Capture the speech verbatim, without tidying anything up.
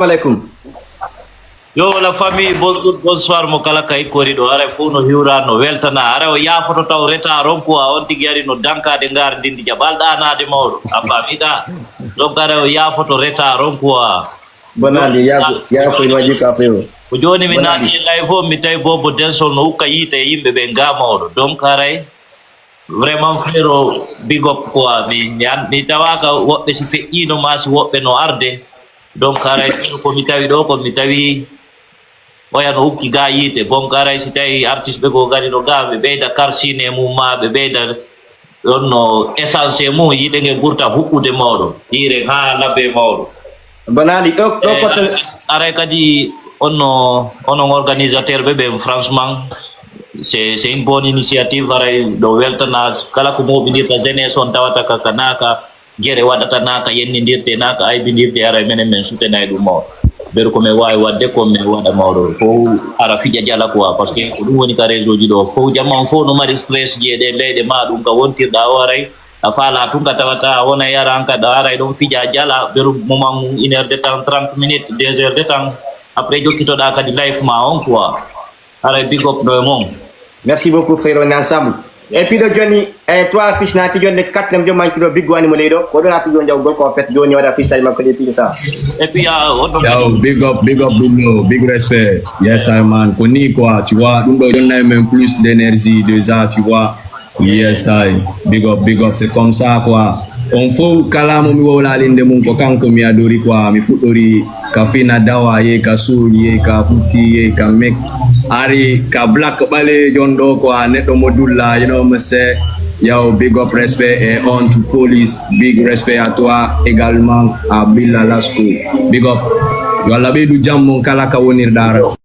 Alaikum. Yo, la famille, bonjour, bonsoir, mo kala ka ikkori ɗo. Haray fof no hiwra, no weltana. Haray o yaafoto taw retard on quoi, on tigi ari no dankade ngar ndindi jaɓal ɗanade mawɗo. A faamiɗa? Donc haray o yaafoto retard on quoi. Bonani, yaafo, yaafo, ina waɗi ka fewo. Ko jooni mi Bonani. Naati e live o, mi tawi Bobo Densol no ukka yiite e yimɓe ɓe nga mawɗo. Donc haray vraiment frérot, big up quoi. Mi, mi, an- mi tawaka woɓɓe si feƴƴino ma si woɓɓe no arde. Donc haray ko mi tawi ɗo ko mi tawi oya no ukki ga yiite. Bon haray si tawi artiste ɓe ko gari no ga ɓe ɓeyda karsine mum ma ɓe ɓeyda ɗon no essence e mum yiite nge ɓurta huɓɓude mawɗo. Hiire ha labbe mawɗo. Bonani, ɗo, ɗo Eh, ko to. Aray kadi onno onon organisateur ɓe ɓen franchement c'est c'est une bonne initiative. Aray ɗo weltana kala ko moɓinirta jeunesse on tawata ka ka naka gere waɗata naka yennindirte naka aybindirte aray menen men soutenay ɗum mawɗo. Beru ko men wawi wadde ko men waɗa mawɗo fof ara fija jala quoi parce que ko ɗum woni ka réseau ji ɗo fof jamma on fof no mari stress ji e ɗe leyɗe ma ɗum ka wontirɗa o aray a faala tun ka tawata a wona yara an kadi a aray ɗon fija jala beru moment mum une heure de temps trente minutes deux heures de temps après jokkitoɗa kadi life ma on quoi. Haray big up no e mon. Merci beaucoup, frérot, on est ensemble. Et puis, de Johnny, eh, trois artistes, na ti Johnny, quatrième, Johnny, Manchiro, Big One, Moledo, Kodona, Tijon, Jago, Golko, Pet, Johnny, Wada, Fisa, Makode, Pisa. Et puis ah, on Yo, big up, big up, big up, big respect. Yes, I man. Koni quoi, tu vois, ɗum ɗo jonnay même plus d'énergie déjà, tu vois. Yes, I. Big up, big up, c'est comme ça quoi. On fof kala mo mi wowlalinde mum ko kanko mi adori quoi, mi fuɗɗori ka fina dawa ye ka suul ye ka futti ye ka mek ari ka black ɓaleejo on ɗo quoi, neɗɗo mo dulla, you know me say. Yo, big up, respect et on to police. Big respect à toi également, à Billa Lasco. Big up. Yo Allah ɓeydu jam mon kala ka wonirɗa.